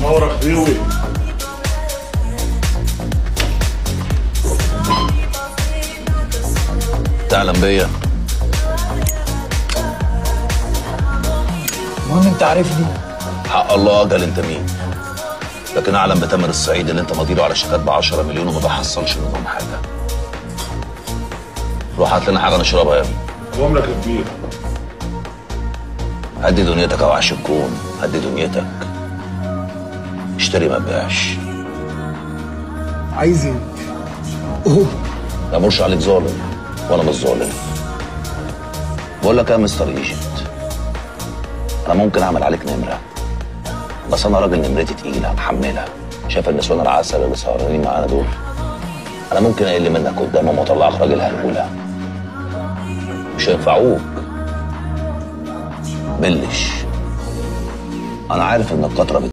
نور يا خديوي. تعلم بيا. المهم انت عارفني. حق الله اجل انت مين، لكن اعلم بتامر الصعيد اللي انت مضيله على شيكات ب 10 مليون وما بحصلش منهم حاجة. روح هات لنا حاجة نشربها يا ابني. عمرك يا كبير. هدي دنيتك يا وحش الكون، هدي دنيتك. اشتري ما تبيعش. عايز ايه؟ اوه لا مرش عليك ظالم وانا مش ظالم. بقول لك يا مستر ايجيبت، انا ممكن اعمل عليك نمره، بس انا راجل نمرتي تقيلة محمله. شايف النسوان العسل اللي سهرانين معانا دول؟ انا ممكن اقل منك قدامهم واطلعك راجل هلهوله. مش هينفعوك. بلش. انا عارف ان القطرة